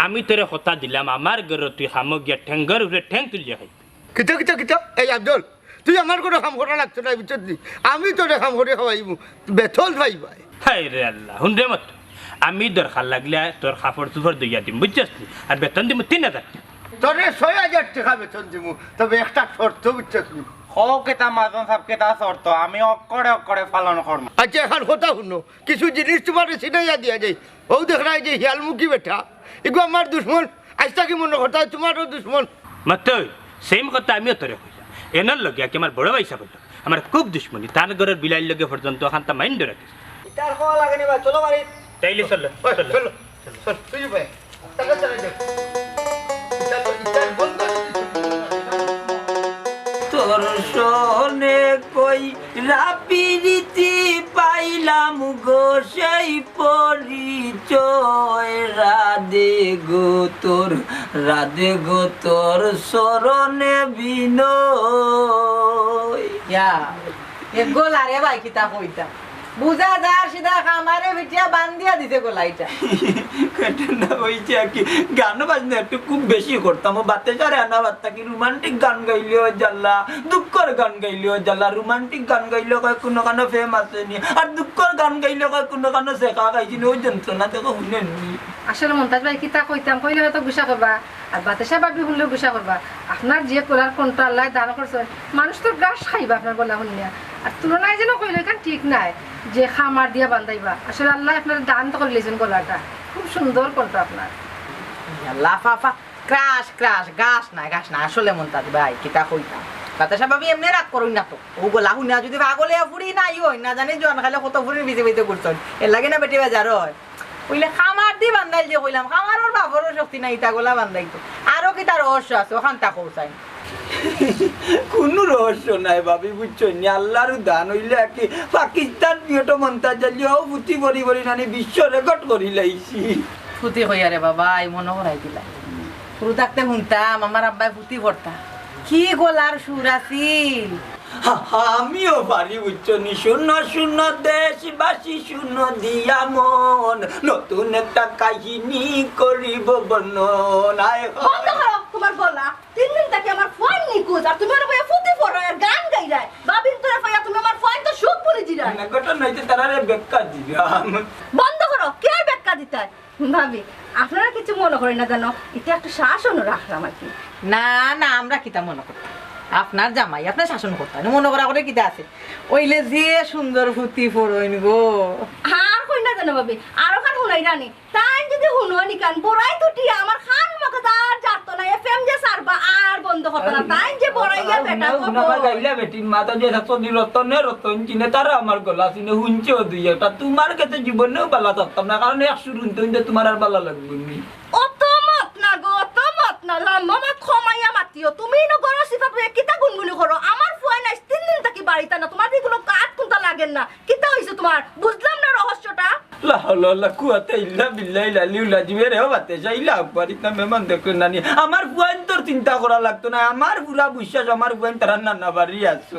আমি তোরে কথা দিলাম, আমার ঘরো তুই কামো গিয়া ঠেঙ্গর উপরে ঠেং তুলিয়া খাইবি। কিতা, কিতা, কিতা? এই আফজল, তুই আমার কুনু কাম করা লাগতো নায়, বুঝছত নি? আমি তোরে কাম করি খাওয়াইমু, বেতন পাইবায়। হায় রে আল্লাহ, হুন রে মত, আমি দরকার লাগলে তোর কাপড় চোপড় ধইয়া দিমু, বুঝছস নি? আর বেতন দিমু তিন হাজার টেকা। তোরে ছয় হাজার টেকা বেতন দিমু, তবে একটা শর্ত, বুঝছস নি? কও কিতা মাজন সাব, কিতা শর্ত? আমি অক্ষরে অক্ষরে পালন করমু। আচ্ছা, অখন কথা হুনো, কিছু জিনিস তুমারে চিনাইয়া দিয়া যাই। অউ দেখরায় যে হিয়ালমুখী বেটা, ইগু আমার দুশমন, আইজ থাকি মনো করতায় তুমারও দুশমন। মাতই, same কথা আমিও তোরে কইলাম। এনর লগে আর কি আমার বড় ভাই সাব অইলো, আমার খুব দুশমনি, তান ঘরর বিলাইর লগে পর্যন্ত অখানতা mind রাখিস। ইতার কওয়া লাগে নি ভাই, চলো বাড়ি। তাইলে চলো, ওই, চলো। চলো, চলো, তুই ভাই। তোর সনে কইরা পিরিতি পাইলাম গো সেই পরিচয়, রাধে গো তোর, রাধে গো তোর চরণে বিনয়। ইয়া, এ গলারে ভাই কিতা কইতা? বুঝা যার সিধা কামারে ফিটিয়া বান্ধিয়া দিছে গলাইটা। ঘটনা অইছে আর কি, গান বাজনা একটু খুব বেশি করতাম। ও বাতেশারে আনা বাত্তা কি romantic গান গাইলেও জ্বালা, দুঃখর গান গাইলেও জ্বালা। Romantic গান গাইলে কয় কুনুখানো প্রেম আছে নি, আর দুঃখর গান গাইলে কয় কুনুখানো ছেকা খাইছি নি, ওই যন্ত্রণা দেখো হুনেন নি। আসলে মন্তাজ ভাই, কিতা কইতাম, কইলে হয়তো গুসা করবা, আর বাতেশা ভাবি হুনলেও গুসা করবা। আপনার যে গলার কণ্ঠ আল্লায় দান করছইন, মানুষ তো গাশ খাইবা আপনার গলা হুনিয়া। আর তুলনায় যেন কইলে এখান ঠিক নাই, যে খামার দিয়া বান্ধাইবা। আসলে আল্লাহ আপনার দান তো করলেছেন গলাটা, খুব সুন্দর কণ্ঠ আপনার। আল্লাহ, ফা, ফা, ক্রাশ, ক্রাশ, গাছ না, গাছ না। আসলে মন্তাজ ভাই, কিতা কইতাম? বাতাসা ভাবি এমনি রাগ করইন না তো। ও গলা হুনিয়া যদি পাগলে ফুরি না, ইও না জানি জোয়ান খাইলে কত ফুরির বিজে বিজে করছইন। এর লাগে না বেটি বেজার হয়। কইলে খামার দি বান্ধাইল যে কইলাম, খামারর বাপরও শক্তি নাই, ইতা গলা বান্ধাইতো। আরো কিতা রহস্য আছে, ওখান তা কৌছাইন। কুনু রহস্য নাই ভাবি, বুঝছো নি? আল্লাহর দান অইলে আর কি। পাকিস্তান পিয়টো মন্তাজ আলী, ও ফুতি বড়ি বড়ি নানি বিশ্ব রেকর্ড করি লাইছি। ফুতি কইয়া রে বাবা, এই মনো করাই দিলা। শুরু থাকতে হুনতাম, আমার আব্বায় ফুতি পড়তা। কি গলার সুর আছিল। হা, হা, আমিও পারি, বুঝছো নি? শূন্য শূন্য দেশবাসী, শূন্য দিয়া মন, নতুন একটা কাহিনী করিব বর্ণন। আয় হায়। বন্ধ করো তোমার গলা। তিন দিন থাকি আমার ফুয়াইন নিখোঁজ, আর তুমি ওরা বইয়া ফুতি পড়ো আর গান গাইরায়। বাবিন তোরা পাইয়া তুমি আমার ফুয়াইনতর সুখ পুড়ি দিরায়। না, ঘটনা হইতে তারারে ব্যাখ্যা দিলাম। বন্ধ করো, কে আর ব্যাখ্যা দিতায়? ভাবি, আপনারা কিছু মনো করেন না জানো, ইটা একটু শাসনও রাখলাম আর কি। না, না, আমরা কিতা মনো করতাম? আপনার জামাই, আপনার শাসন করতাম, মনো করা করে কিতা আছে? অইলে যে সুন্দর ফুতি পড়ইন গো। আর কই না জানো ভাবি, আরো খান হুনাইরানি। তাইন যদি হুনো নি কান, বড়াই তুটিয়া আমার খান মগজ আর জারতো না, এফএম যে সারবা আর বন্ধ করতো না। তাইন যে বড়াইয়া বেটা হুনো, হুনো, আমার গাইলা বেটির মাথা যে থাকতো দি রতনে রতন চিনে, তারা আমার গলা চিনে, হুনছে ও দুই একটা। তোমার কাছে জীবনেও বালা থাকতাম না, কারণ এক সুর হুনতে হুনতে তোমার আর বালা লাগবে নি। অত মাত না গো, অত মাত না, লম্বা মাত কমাইয়া মাতিও। তুমি ইনো গরো সিফাত লইয়া কিতা গুনগুনি করো? আমার ফুয়াইন আইজ তিন দিন থাকি বাড়িত না, তোমার ইগুলো কাত কুন্তা লাগের না। কিতা হইছে তোমার? বুঝলাম না রহস্যটা। লা হাওলা ওয়ালা কুওয়াতা ইল্লা বিল্লাহিল আলিয়্যিল আযীম। এরে ও বাতে, শাইলা আকবর, ইতা মেহমান দেখলেন নানি। আমার ফুয়াইনতর চিন্তা করা লাগতো না, আমার পুরা বিশ্বাস আমার ফুয়াইন তারার নানা বাড়ি আছে।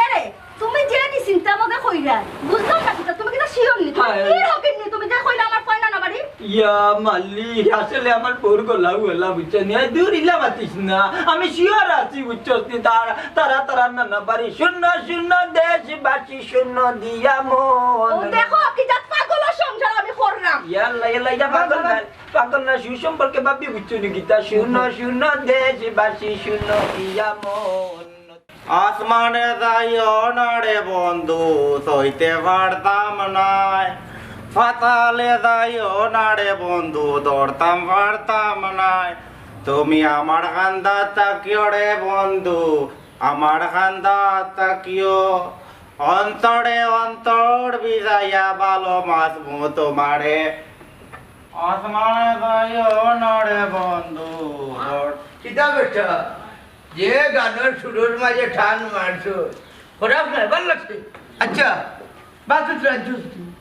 এরে, তুমি যে নি চিন্তা মগে কইরা, বুঝলাম না কিতা, তুমি কিতা শিওর নি? তুমি হায়। কি রকম নি? তুমি যে কইলা আমার ফুয়াইন নানা বাড়ি? ইয়া মালিক, আসলে আমার বউর গলা ওলা বুঝছো নি? এই দূর ইলা মাতিস না, আমি শিওর আছি বুঝছো নি? তারা, তারা, তারার নানা বাড়ি। শূন্য শূন্য দেশবাসী, শূন্য দিয়া মন। ও দেখো, কি জাত পাগলর সংসার আমি করলাম। ইয়াল্লা, ইয়াল্লা, ইটা পাগল না, পাগল না, সুসম্পর্কে ভাবি বুঝছো নি কিতা? শূন্য শূন্য দেশবাসী, শূন্য দিয়া মন। আসমানে যাইও না রে বন্ধু, সইতে পারতাম নায়। পাতালে যাইও না রে বন্ধু, ধরতাম পারতাম নায়। তুমি আমার কান্দাত থাকিও রে বন্ধু, আমার কান্দাত থাকিও। অন্তরে অন্তর ভিজাইয়া ভালোবাসমু তোমারে। আসমানে যাইও না রে বন্ধু। কিতা বেটা? যে গানর সুরর মাঝে টান মারছো, খারাপ নায়, ভালা লাগছে। আচ্ছা, বাসুত রাজ্য।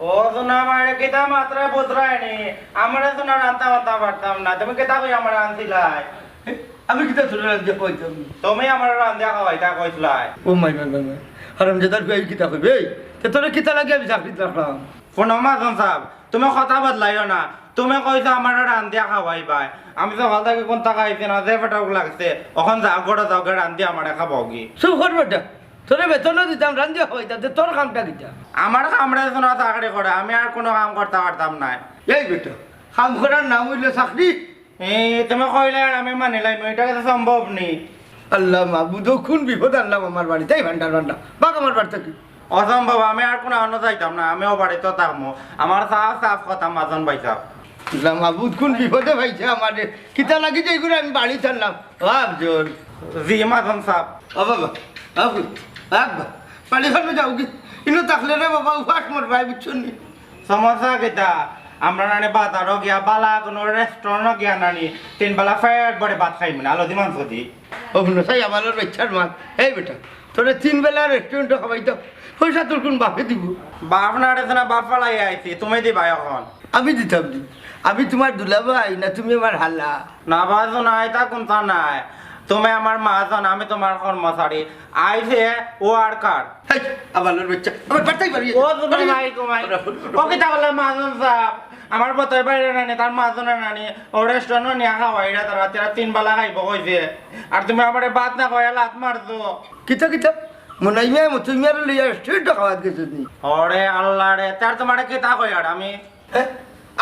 ও সোনা মারে, কিতা মাতরায় বুঝরায় নি? আমারে সোনা রান্তা বান্তা পারতাম না, তুমি কিতা কই আমারে আনছিলায়? আমি কিতা তোরে রান্দিয়া খাওয়াইতাম? তুমি আমারে রান্দিয়া খাওয়াইতা কইছিলায়। ও মাই, মাই, মাই, মাই। হারামজাদার ফুয়ায় কিতা কইবে? এই, তে তোরে কিতা লাগি আমি চাকরিত রাখলাম? হুনো মাজন সাব, তুমি কথা বদলাইও না। তুমি কইছো আমারে রান্দিয়া খাওয়াইবায়। আমি তো সকাল থাকি কুন্তা খাইছি না, যে পেটউক লাগছে। অখন যাও, ঘরো যাও, গিয়া রান্দিয়া আমারে খাওয়াওগি। চুপ কর বেটা। তোরে বেতনও দিতাম, রান্দিয়া খাওয়াইতাম, তে তোর কামটা কিতা? আমার কামরে সোনা চাকরি করে, আমি আর কুনু কাম করতা পারতাম নায়। এই বেটা, কাম করার নাম অইলো চাকরি? এ, তুমি কইলে আর আমি মানিলাইমু, ইটা কিতা সম্ভব নি? আল্লাহ মাবুদ, ও কুন বিপদ আনলাম আমার বাড়িত, এই ভান্ডার ভান্ডার, ভাগ আমার বাড়ি থাকি। অসম্ভব, আমি আর কুনু আনো যাইতাম না, আমি ও বাড়িত থাকমু। আমার সাফ সাফ কথা মাজন ভাই সাব। আল্লাহ মাবুদ, কুন বিপদে পাইছে আমারে, কিতা লাগি যে ইগুরে আমি বাড়িত আনলাম। ও আফজল। জি মাজন সাব। ও বাবা, বাবু, বাবা, বাড়ি খানো যাওগি। ইনো থাকলে রে বাবা, উপাস মরবায়, বুঝছো নি? সমস্যা কিতা? আমরা নানি বাজারো গিয়া বালা কুনু রেস্টুরেন্টো গিয়া নানি তিন বেলা পেট ভরে ভাত খাইমু না, আলু দি মাংস দি। ও হুনো, চাই আবালর বাইচ্চার মা। এই বেটা, তোরে তিন বেলা রেস্টুরেন্টো খাওয়াইতাম, পয়সা তোর কুন বাপে দিবো? বাপ না রে সোনা, বাপ ফালাই আইছি, তুমি দিবায় অখন। আমি দিতাম নি? আমি তুমার দুলাভাই না তুমি আমার হালা? না বা সোনা, ইতা কুন্তা নায়। তুমি আমার মাজন, আমি তুমার কর্মচারী। I say worker। হেই, আবালর বাইচ্চা, আমার বাড়িত আইবার ইয়ে। ও সোনা, নাই তোমায়। ও কিতা বলে মাজন সাব? আমার বতই বাইরে নানি, তার মাজনে নানি, ও রেস্টুরেন্টো নিয়া খাওয়াইরা তারা, তারা তিন বেলা খাইবো কইছে। আর তুমি আমারে ভাত না খাওয়াইয়া লাত মারছো। কিতা, কিতা? মনাই মিয়া, মতই মিয়ারে লইয়া রেস্টুরেন্টো খাওয়াত গেছো নি? ওরে আল্লাহ রে, তার তোমারে কিতা কইয়ার আমি? হ্যাঁ?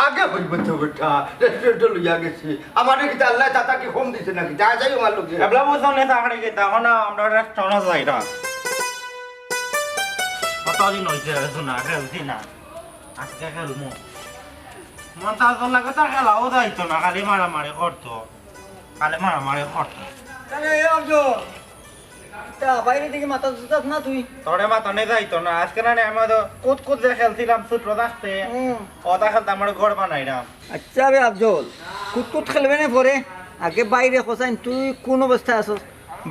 আগে কইবে তো বেটা, রেস্টুরেন্টো লইয়া গেছি। আমারে কিতা আল্লায় তাতা কি কম দিছে নাকি? যা যাই আমার লগে। এবলা বুঝছো নি, তাহলে কিতা? অখন আমরা রেস্টুরেন্টো যাইরাম। কতদিন অইছে রে সোনা, খেলছি না, আজকে খেলমু। মন তার লাগে, তার খেলাও যাইতো না, খালি মারামারি করতো, খালি মারামারি করতো। আরে, এ অর্জুন, তা বাইরে দিকে মাথা ধুতাস না তুই? তোরে মাথা নিয়ে যাইতো না, আজকে না নে, আমি তো কুত কুত যে খেলছিলাম ছোট থাকতে, হুম। ওটা খেলতে আমার ঘর বানাইলাম। আচ্ছা বে আফজল, কুতকুত খেলবে না পরে? আগে বাইরে কছাইন, তুই কোন অবস্থায় আছস?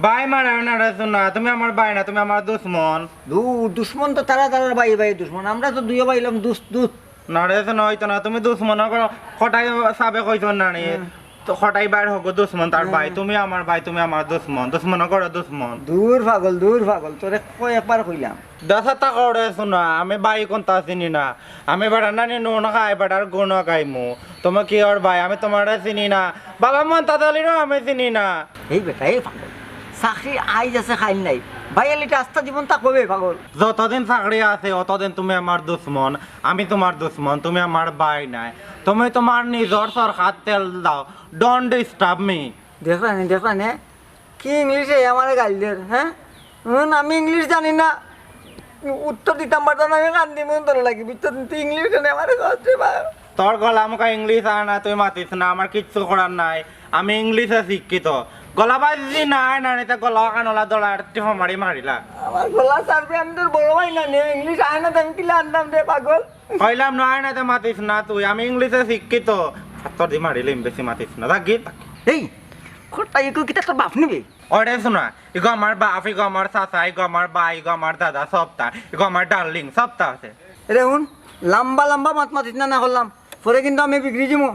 ভাই মারায় না রে সোনা, তুমি আমার ভাই না, তুমি আমার দুশমন। দু-, দুশমন তো তারা তারার ভাই ভাই দুশমন, আমরা তো দুইও ভাই অইলাম দুস-, দুস-। না রে সোনা, অইতো না, তুমি দুশমন করো, কটাই সাবে কইছো না নি? হুম। তো কটাই ভাইর হগু দুশমন তার ভাই, হুম। তুমি আমার ভাই, তুমি আমার দুশমন, দুশমন করো দুশমন। দূর পাগল, দূর পাগল, তোরে কয় একবার কইলাম। দশা তা করে সোনা, আমি ভাই কোনটা চিনি না। আমি বেটা নানি নুন খাই, বেটার গুণ খাইমু। তুমি কি ওর ভাই? আমি তোমারে চিনি না। বাবা মন তাতালিরও আমি চিনি না। এই বেটা, এই পাগল। চাকরি আইজ আছে, কাইল নাই। ভাই এলিটা আস্তা জীবন তা কবে পাগল? যতদিন চাকরি আছে, অতদিন তুমি আমার দুশমন। আমি তোমার দুশমন, তুমি আমার ভাই নাই। তুমি তোমার নিজর সরকার তেল দাও। Don't disturb me. দেখলা নি, দেখলা নি? কি ইংলিশে আমারে গাইল দের, হ্যাঁ? হুন, আমি ইংলিশ জানি না, উত্তর দিতাম পারতাম না, আমি কান্দি মন ধরে লাগি, বুঝছো? তুই ইংলিশ জানে আমারে কষ্ট পায়। তোর গলা মুখা ইংলিশ আর না, তুই মাতিস না, আমার কিচ্ছু করার নাই। আমি ইংলিশে শিক্ষিত। গলা বাজি না, না, না, এটা গলা কানলা দলা টিপা মারি মারিলা। আমার গলা ছাড়বে, আমি তোর বড় ভাই না নে, ইংলিশ আয় না, তো আমি কিলা আনতাম রে পাগল? কইলাম না, আয় না, তো মাতিস না তুই, আমি ইংলিশে শিক্ষিত। তোর দি মারিলিম, বেশি মাতিস না, থাকি। এই, কোথায় ইগু কিতা তোর বাপ নিবে? ওরে সোনা, ইগো আমার বাপ, ইগো আমার চাচা, ইগো আমার ভাই, ইগো আমার দাদা, সবতা, ইগো আমার ডার্লিং, সবতা আছে। এরে হুন, লম্বা লম্বা মাত মাতিস না, না করলাম, পরে কিন্তু আমি বিগড়ি যিমু।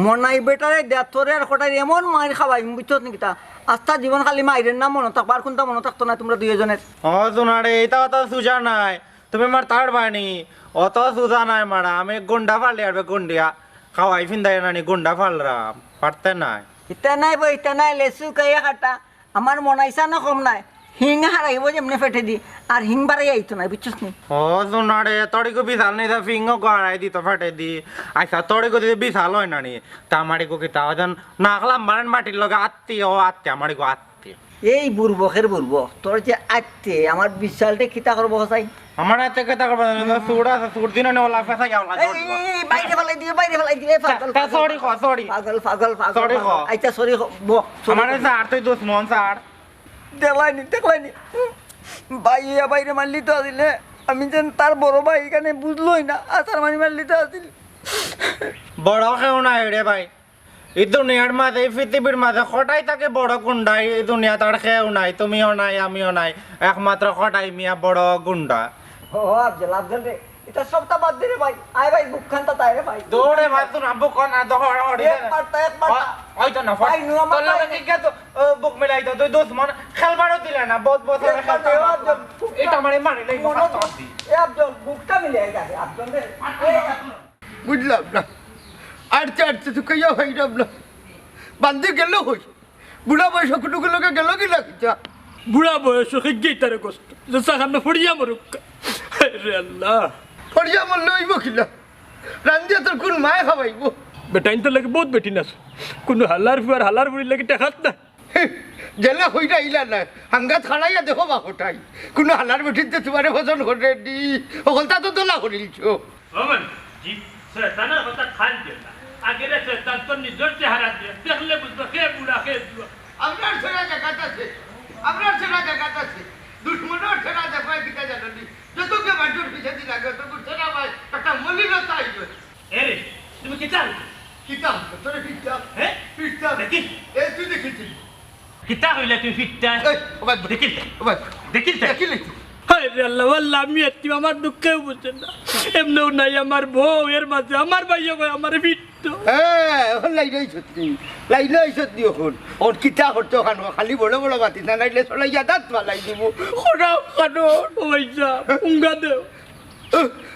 মনাই বেটারে দেয়া তোরে আর কটাই এমন মাইর খাওয়াই, বুঝছস নি কিতা? আস্তা জীবন খালি মাইরের না মনো থাকবা, আর কোনটা মনো থাকতো না তোমরা দুইজনের। ও সোনা রে, এটা অত সুজা নাই, তুমি আমার তার বানি, অত সুজা নাই মারা, আমি গুন্ডা ফালি আর গুন্ডিয়া খাওয়াই ফিন্দাই নানি গুন্ডা ফালরাম, পারতে নাই। ইতা নাই বই, ইতা নাই, লেসু কাইয়া কাটা। আমার মনাইছা না কম নাই, হিং হারাইবো যেমনে ফেটে দি, আর হিং বাড়াই আইতো নাই, বুঝছস নি? ও সোনা রে, তোর ইগু বিশাল নেই, তা ফিং ও হারাই দিত ফেটে দি। আচ্ছা, তোর ইগু যদি বিশাল হয় না নি, তা আমার ইগু কিতা হয় জান, নাকলাম মারেন মাটির লগে আত্তি, ও আত্তি, আমার ইগু আত্তি। এই বুরবকের বুরবক, তোর যে আত্তি, আমার বিশালটা কিতা করবো কছাইন? আমার আতে কথা করবা না, তো সুর আছে, সুর দিন না ওলা ফেসা গিয়া ওলা এই, জোর এই, দিবা। এই, বাইরে ফালাই দিও, বাইরে ফালাই দিও, এই পাগল, তা পাগল, sorry ক, sorry। পাগল, পাগল, পাগল, sorry ক। পাগল। আচ্ছা, sorry ক, ব-, sorry আমার ক। স্যার, তুই দুশমন স্যার। দেখলাইনি, দেখলাইনি। ভাই, ইয়া বাইরে মারলি তো আসিলে, আমি যেন তার বড় ভাই এখানে বুঝলোই না, আসার মারি মারলি তো আসিল। বড় কেউ নাই রে ভাই। এই দুনিয়ার মাঝে, এই পৃথিবীর মাঝে কটাই থাকে বড় গুন্ডা, এই দুনিয়াত আর কেউ নাই, তুমিও নাই, আমিও নাই, একমাত্র কটাই মিয়া বড় গুন্ডা। ও, আফজল, আফজল রে, এটা সবটা বাদ দে রে ভাই। আয় ভাই, বুক খানটা তাই রে ভাই। দৌড়ে ভাই, তোর আব্বু কোন আর দহড় হড়ি এক দে না। মারতা, এক মারতা। ওই তো না, ফট। ভাই, নু আমার তোর লগে ভাই। কি গেতো? ও, বুক মিলাই তো, তুই দুশমন খেলবারও দিলে না, বহুত বছর এক মারতা, খেলতাম। এ আফজল, বুকটা এটা আমারে মারি নাই, মনে মনে তো এ আফজল, বুকটা মিলে গেছে, আফজল রে। এই আফজল। বুঝলাম না। আটতে আটতে তো কইয়া হইলাম না। বান্ধি গেল হই। বুড়া বয়স কুটুকুলোকে গেল কি না কিতা? বুড়া বয়স হিগেই তারে কষ্ট। যে সাখান ফড়িয়া মরুক। হায় রে আল্লাহ। ফড়িয়া মরলে অইবো কিলা? রান্দিয়া তোর কোন মায় খাওয়াইবো? বেটাইন তো লাগে বহুত বেটিন আছে। কোনো হালার ফুয়ার হালার ফুড়ির লাগে টেকাত না। জেলা হইরা ইলা না। হাঙ্গাত খাড়াইয়া দেখো বা হটাই। কোনো হালার বেটিন তো তোমারে পছন্দ করে নি। হকলতা তো দলা করিলছো। ও মানে, জি, শয়তানের কথা খান দিও না। আগেরে শয়তান তোর নিজর চেহারা দিয়ে, দেখলে বুঝবো কে বুড়া, কে জুয়া। আপনার ছেড়া জাগাত আছে, আপনার ছেড়া জাগাত আছে। দুশমনর ছেড়া দেখো, এই দিকে জানো নি। যত কে বাজুর পিছে দিন আগে, তত ছেড়া ভাই, একটা মলিনতা আইবে। এ রে, তুমি কিতা হইলে? কিতা হইলে? তোরে পিটতাম। হ্যাঁ? পিটতাম। দেখিস? এ, তুই দেখিস? কিতা হইলে তুই ফিরতে? এই, ও ভাই, দেখিস? ও ভাই, দেখিস? দেখিলি? হায় রে আল্লাহ, আল্লাহ, আমি এতিম, আমার দুঃখেও বুঝে না। এমনেও নাই আমার বউ, এর মাঝে আমার ভাইয়ে কয় আমারে ফিরতো। হ্যাঁ, এখন লাইন হইছত নি। লাইন হইছত নি এখন। ওর কিতা করতে ওখান, খালি বড় বড় মাতিস না, নাইলে সরাইয়া দাঁত ফালাই দিব। খরাপ কানো, ওই যা, উঙ্গা দেও।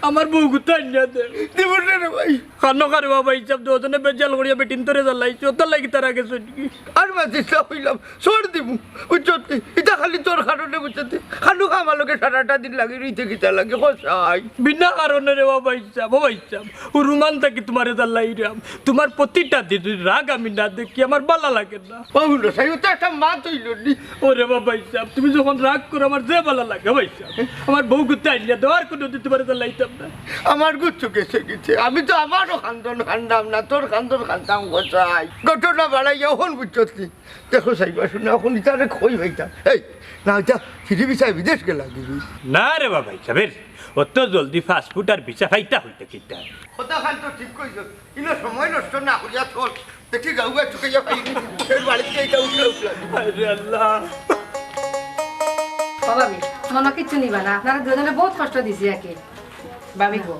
আমার বউ গুতা আনিয়া দে। দিব না রে ভাই। খানো খারে বাবা, হিসাব দুইজনে বেজাল করিয়া বেটিন্তরে জ্বালাইছে, ওটার লাগি তারা গেছে নাকি? আর মাতিস না কইলাম, চড় দিমু, বুঝছত নি? ইটা খালি তোর কারণে, বুঝছত নি? খালু খা আমার লগে সারাটা দিন লাগি রইতে কিতা লাগে, কসাই। বিনা কারণে রে বাবা হিসাব, বাবা হিসাব। ও রুমান থাকি তোমারে জ্বালাইরাম। তোমার প্রতিটা দিন রাগ আমি না দেখি, আমার ভালা লাগে না। ও হুনো, সাই, ও তো একটা মাত অইল নি। ওরে বাবা হিসাব, তুমি যখন রাগ করো, আমার যে ভালা লাগে, বাবা হিসাব। আমার বউ গুতা আনিয়া দেও, আর কোনোদিন তোমারে জ্বালাইতাম না। আমার গুচ্ছ গেছে, গেছে। আমি তো আমারও খান্দন খান্দাম না, তোর খান্দন খান্দাম, কসাই। ঘটনা বাড়াইয়া অখন বুঝছত নি? দেখো সাইবা, শুনো, অখন ইতারে কই পাইতাম। এই, না, ইতা ফিরি ভিসায় বিদেশ গেলা দিবি। না রে বাবা হিসাব, অত জলদি পাসপোর্ট আর ভিসা পাইতা হইতে কিতা? কথা খান তো ঠিক কইছ, ইনো সময় নষ্ট না করিয়া চল। দেখি গাউগা চুকাইয়া পাইনি, এর বাড়িত গিয়া ইটা উঠলা উঠলা। আরে আল্লাহ। ও ভাবি, মনো কিচ্ছু নিবা না, আপনারা দুজনে বহুত কষ্ট দিছি একে। ভাবি গো,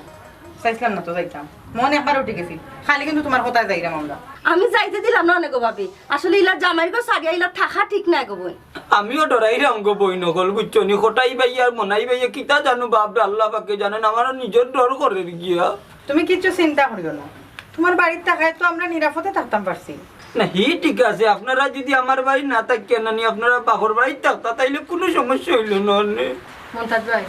চাইছিলাম না তো যাইতাম, মন একবার উঠি গেছিল, খালি কিন্তু তোমার কথায় যাইরাম আমরা। আমি যাইতে দিলাম না অনে গো ভাবি, আসলে ইলা জামাইর গো সারিয়া ইলা থাকা ঠিক নায় গো বইন। আমিও ডরাইরাম গো বইন অকল, বুঝছো নি? কটাই ভাই আর মনাই ভাই কিতা জানো, বাপরে আল্লাহ পাকে জানেন, আমারও নিজর ডর করের গিয়া। তুমি কিচ্ছু চিন্তা করিও না, তোমার বাড়িত থাকায় তো আমরা নিরাপদে থাকতাম পারছি। না, হি ঠিক আছে, আপনারা যদি আমার বাড়ি না থাকিয়া নানি আপনারা বাপর বাড়িত থাকতা, তাইলে কুনু সমস্যা অইল না অনে। মন্তাজ ভাই,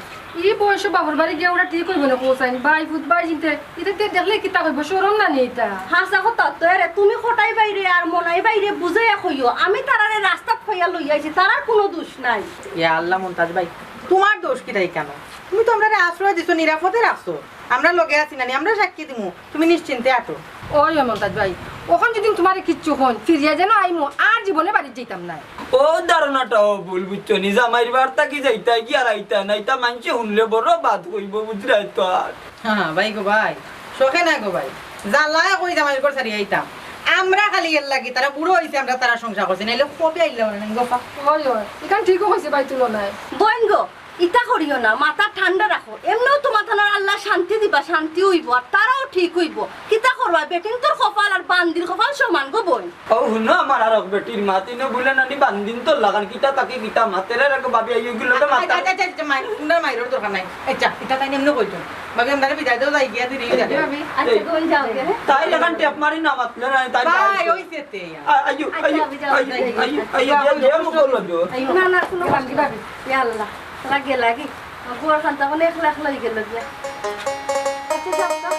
ই বয়সো বাপর বাড়ি গিয়া ওরা ঠিক অইবো না, কসাইন ভাই ফুত ভাই চিনতে, ইতা তে দেখলে কিতা কইবো, শরম না নি ইতা? হাছা কথা তো এরে, তুমি কটাই ভাইরে আর মনাই ভাইরে বুঝাইয়া কইও, আমি তারারে রাস্তাত পাইয়া লইয়া আইছি, তারার কুনু দোষ নাই। ইয়া আল্লাহ মন্তাজ ভাই, তোমার দোষ কিতা ইখানো? তুমি তো আমরারে আশ্রয় দিছো, নিরাপদে রাখছো, আমরা লগে আছি নানি, আমরা সাক্ষী দিমু। তুমি নিশ্চিন্তে আটো। ওই, ওই মন্তাজ ভাই, অখন যদি তোমারে কিচ্ছু কইন, ফিরিয়া যেন আইমু, আর জীবনে বাড়িত যাইতাম নায়। ও ধারণাটাও ভুল, বুঝছো নি? জামাইর বাড়ি থাকি যাইতা গিয়া আর আইতা না, ইতা মানষে হুনলে বড় বাদ কইবো, বুঝরায় তো আর। হ্যাঁ, ভাই গো ভাই, শখে না গো ভাই, জ্বালায় কই জামাইর ঘর ছাড়ি আইতাম। আমরা খালি এর লাগি, তারা বুড়ো অইছে, আমরা তারা সংসার করছি, নাইলে কবে আইলাম না গো। ওই, ওই, ইখান ঠিকও কইছে ভাই তুলনায়। বইন গো, ইতা করিও না, মাথা ঠান্ডা রাখো। এমনেও তোমার থানার আল্লাহ শান্তি দিবা, শান্তি অইবো, আর তারাও ঠিক অইবো। কিতা করবা, বেটিন্তর কপাল আর বান্দির কপাল সমান গো বইন। ও হুনো, আমার আরক বেটির মাত, ইনো বুলে নানি বান্দিন্তর লাগান, কিতা তাকে কিতা মাতের, এর আগে ভাবি আইও গিলো তো মাতা। আচ্ছা, আচ্ছা, আচ্ছা, মাই, তোমরা মাইরর দরকার নাই। আচ্ছা, ইতা তাই এমনে কইতো। ভাবি, আমরা বিদায় দেও, যাই গিয়া দিদি যাবে। ভাবি, আচ্ছা, এই, কোন যাও গে? তাই লাগান টেপ মারি না মাতলে না, তাই ভাই, যাও। ওই সেতে। আ-, আইও, আচ্ছা, আইও, ভাবি, যাও, আইও, যাই। আইও, আইও, আইও, আইও, আইও, আইও, আইও, আইও। আইও। না, না, কোনো ভাবি, ভাবি। ইয়া আল্লাহ। লাগে, লাগে। বুয়ার খান্তা মানে একলা একলা অই গেল গিয়া। আচ্ছা, যাও তো।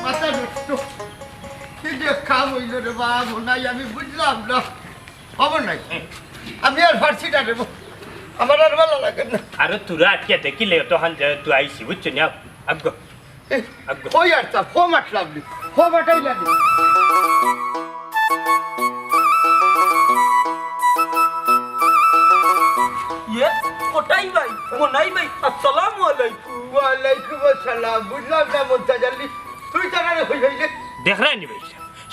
মাথা নষ্ট। কি যে কাম অইল রে বাবা, নাই আমি বুঝলাম না। খবর নাই। আমি আর পারছি না রে বাবা। আমার আর ভালা লাগে না। আরে তোরা আটকে দেখিলে তো হান যায় তুই আইছি, বুঝছো না? আগ্গো। এ, আগ্গো। ওই আর তা, ফোন আটলাম নি। ফোন আটাইলাম নি। ইয়ে, কটাই ভাই, মনাই ভাই, আসসালামু আলাইকুম। ওয়ালাইকুম আসসালাম। বুঝলাম না মন্তাজ আলী, তুই তারারে কই পাইলে? দেখরায় নি ভাই,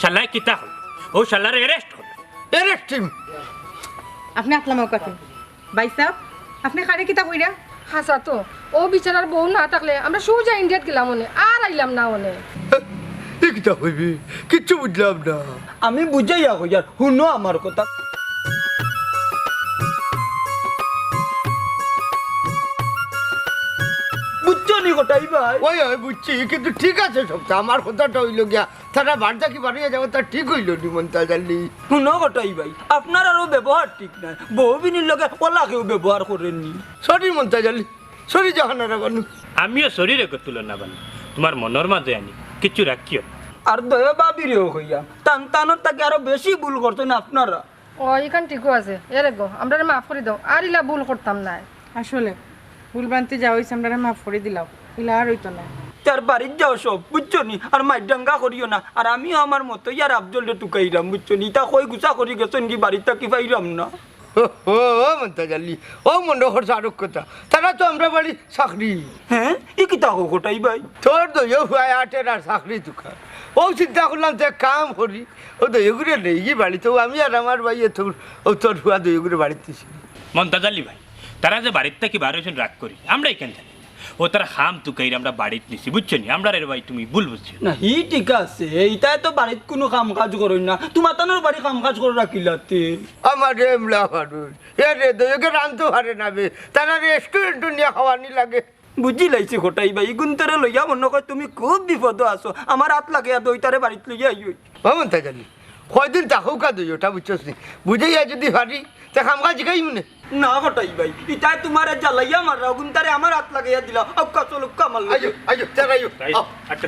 শালায় কিতা কইল? ও শালারে arrest কর। Arrest him। আপনি আতলামা কাকে? ভাইসাব, আপনি কারে কিতা কইরা? হাছা তো, ও বিচারার বউ না থাকলে আমরা সোজা ইন্ডিয়াত গেলাম অনে, আর আইলাম না অনে। ই কিতা কইবি? কিচ্ছু বুঝলাম না। আমি বুঝাইয়া কইয়ার, হুনো আমার কথা। বুঝছো নি কটাই ভাই? ওই, ওই, বুঝছি, কিন্তু ঠিক আছে সবটা। আমার কথাটা অইল গিয়া, তারা বাড়ি থাকি বারইয়া যাওয়াটা ঠিক অইল নি মন্তাজ আলী? হুনো কটাই ভাই, আপনার আরো ব্যবহার ঠিক নাই। বউ বিনির লগে ওলা কেউ ব্যবহার করেনি। Sorry মন্তাজ আলী, sorry জাহানারা বানু। আমিও sorry রে গো তুলনা বানু, তোমার মনর মাঝে আনি কিচ্ছু রাখিও না। আর দয়া ভাবিরেও কইয়া, তান তানর থাকি আরো বেশি ভুল করছেন আপনারা। ও, ইখান ঠিকও আছে। এরে গো, আমরারে মাফ করি দেও, আর ইলা ভুল করতাম নায়। আসলে, ভুল ভ্রান্তি যা অইছে, আমরারে মাফ করি দিলাও, ইলা আর অইতো নায়। তার বাড়িত যাও সব, বুঝছো নি? আর মাইরদাঙ্গা করিও না। আর আমিও আমার মতো ইয়ার আফজলরে তুকাইরাম, বুঝছো নি? ইতা কই গুছা করি গেছইন গি বাড়িত থাকি পাইরাম না। ও, ও, ও মন্তাজ আলী, ও মনে করছে আরক কথা। তারা তো আমরা বাড়ি চাকরি। হ্যাঁ? ই কিতা কও কটাই ভাই? তোর দইও ফুয়ায় আটের আর চাকরি তুকার। ও চিন্তা করলাম যে কাম করি, ও দইগুরে নেই গি বাড়িত, ও আমি আর আমার ভাইয়ে তোর, ও তোর ফুয়া দইগুরে বাড়িত দিছি। মন্তাজ আলী ভাই, তারা যে বাড়িত থাকি বার অইছইন রাগ করি, আমরা ইখান জানি না। ও তারা খাম তুকাইর আমরা বাড়িত নিছি, বুঝছো নি? আমরা রে ভাই, তুমি ভুল বুঝছো। না, হি ঠিক আছে, ইতায় তো বাড়িত কুনু কাম কাজ করইন না, তুমার তানর বাড়ি কাম কাজ কররা কিলাতে? আমার রে এমলা মানুষ, এ রে দইকে রানতো পারে না বে, তারা রেস্টুরেন্ট নিয়া খাওয়ানি লাগে। বুঝিলাইছি কটাই ভাই, ইগুন তারে লইয়া মনো কয় তুমি খুব বিপদো আছো, আমার আত লাগাইয়া দই তারে বাড়িত লইয়া আইও। বামন তাই জানি, কয়দিন থাকউক্কা দই ওটা বুঝছস নি? বুঝাইয়া যদি পারি, তে কাম কাজ শিখাই মনে। না কটাই ভাই, ইতায় তুমারে জ্বালাইয়া মাররা, ইগুন তারে আমার আত লাগাইয়া দিলা, আউক্কা চলউক্কা আমার লগে। আইও, আইও, তার আইও। তাই, আও। আচ্ছা।